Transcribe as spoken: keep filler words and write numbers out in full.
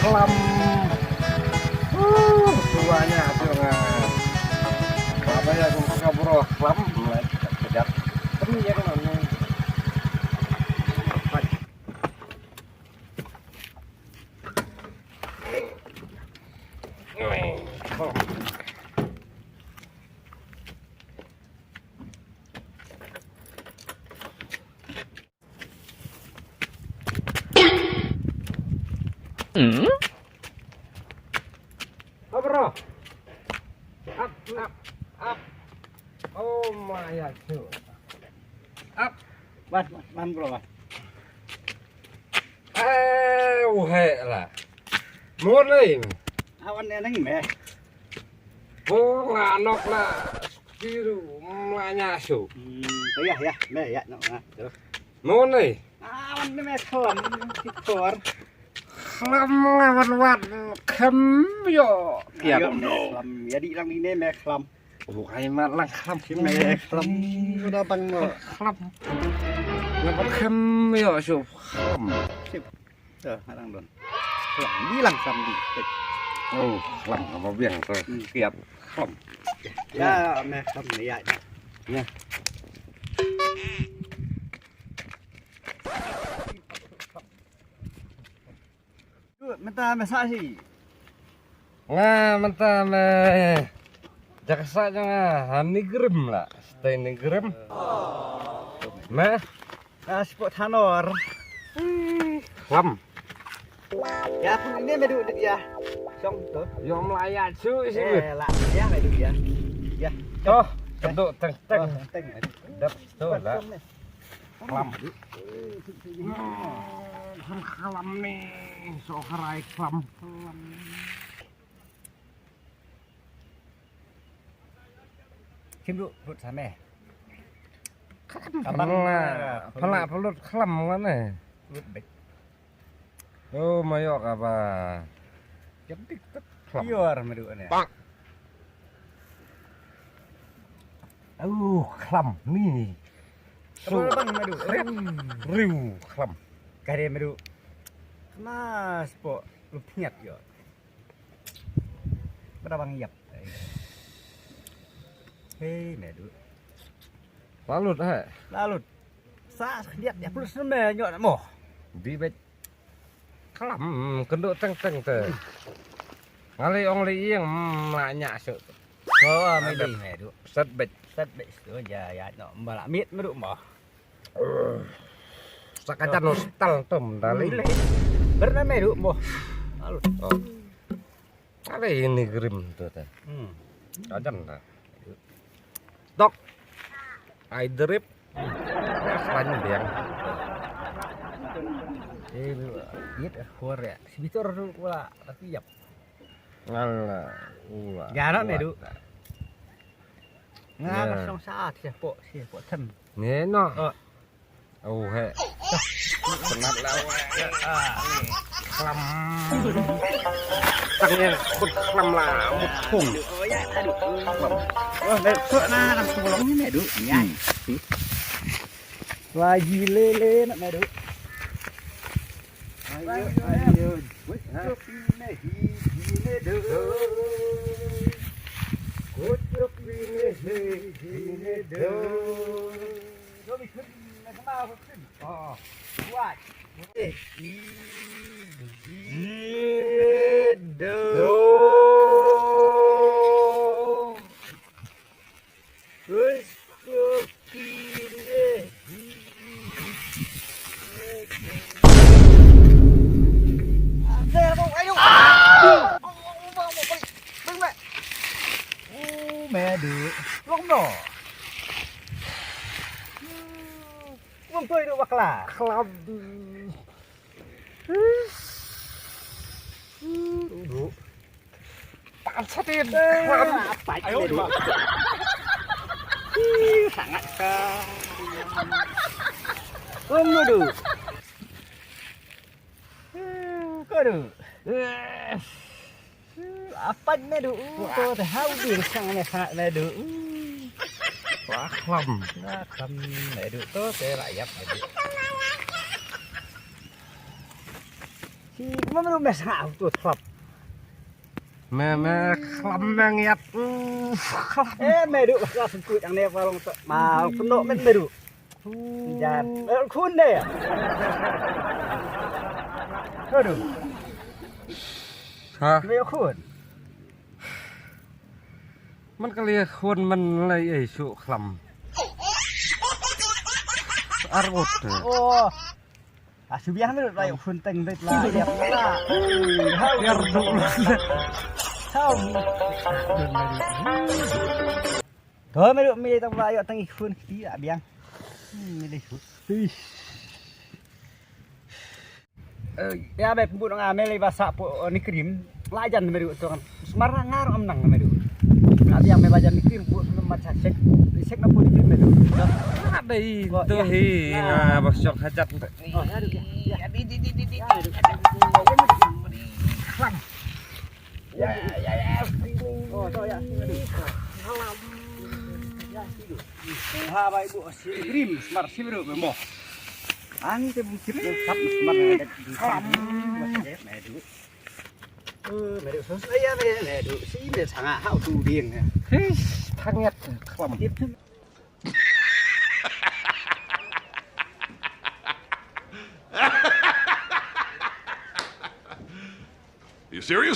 Khlam. Uh, tuanya tu nga. Apa ya, kong ka bro khlam. Kejap. Kejap. Kejap. Up, bro. Up, up, up. Oh my God. Up. Wan, wan, wan, bro, wan. Eh, wahai lah. Mo lei. Awan ne nang me. Bo nga nok la. Kiru mlanya su. Hmm, ya, ya, me ya nok na. Terus. Mo lei. Awan ne me khlam. Kitor. Khlam nga wan wan kham yo. Kiap. Ayo, me khlam. Ya di lang ine me khlam. Oh, ai mat lang khlam. Ki me khlam. Udah bang no. Khlam. Nga wan kham yo su khlam. Sip. Tuh, arang don. Khlam. Di lang khlam di. Oh, khlam apa biang tu. Hmm. Kiap. Khlam. Ya, me khlam ya. Ya. Mynta me sa shi. Nga mynta me jaksa jong nga ha Nigrim la. Stay Nigrim. Me. Ah, spot Thanor. Khlam. Ya pun ini me du dia. Song tu. Yo mlaya chu isi. Eh, la ya me du ya. Ya. Toh, kedok teng teng. Teng. Dap tu la. Khlam. Hmm, khlam ni. So kharai khlam. Kim du, put same. Khlam. Kabang pala, pala pelut khlam kan eh. Lut bek. Oh, mayok apa? Jam tik tek. Khlam. Yor me du ne. Bang. Oh, khlam ni. Su. Apa bang me du? Riu, riu khlam. Kare me du. Kena spot lu pnyat yo. Pada bang yap. Hei, me du. Lalut ha. Lalut. Sa khliat ya plus me nyok mo. Di bet. Khlam kendok teng teng te. Ngalai ong lei ing mlanya su. Bawa me di me du. Set bet. Set bet tu ja ya no mala mit me du mo. Sakajan hostel tu mendali. Berna me du mo. Alut. Oh. Ada ini grim tu te. Hmm. Kajan ta. Tok. Ai drip. Klan biang. Eh, yit khor ya. Sibitor tu pula tapi yap. Ngala. Ua. Jara me du. Nga song sa siapo siapo tem. Ni no. Oh. Au he. Penat lah weh. Khlam. Tang ïa kut khlam lah mut thung. Khlam. Oh, me kut na nang tulong ni me du. Nya. Lagi lele nak me du. Ayo, ayo. Kut kut pine hi pine du. Kut kut pine hi pine du. Me du. Long no. Ngam poi du bakla. Khlam. Du. Tan satin. Khlam. Apa itu? Ih, sangat ka. Ngam du. Ko du. Apat me du, uh, to te hau dir sang me sangat me du. Wah, khlam. Wah, khlam me du, to te la yap me du. Ki ma meru me sngap tu thlap. Me me khlam me ngiat. Uf, khlam. Eh, meru la sngkut ang ne palong tu. Ma peno men meru. Jan. Eh, khun de. Aduh. Ha. Me khun. Man ka lia khun man lai ei su khlam. Arut. Oh. Ah, su biang lut lai khun teng lut lai. Biar duk. Hau. To meru mi tang ba yo tang khun kti biang. Hmm, mi le khun. Ih. Eh, ya be pun nga me le ba sa po ni krim. La jan meru to kan. Smar ngar am nang meru. Abi yang me ba jan ni krim bu ma cha sek. Sek na po ni krim meru. Ada itu hi nga ba sok hajat. Oh, ya, ya. Ya, di, di, di, di, di. Ya, ya, ya. Oh, to ya. Ha, bai bu si krim smar si meru mo. Ani te bu kip sap smar na de. Meru. Eh, meru sos ya me meru si me sanga ha tu ding. His, thanget khlam. You serious?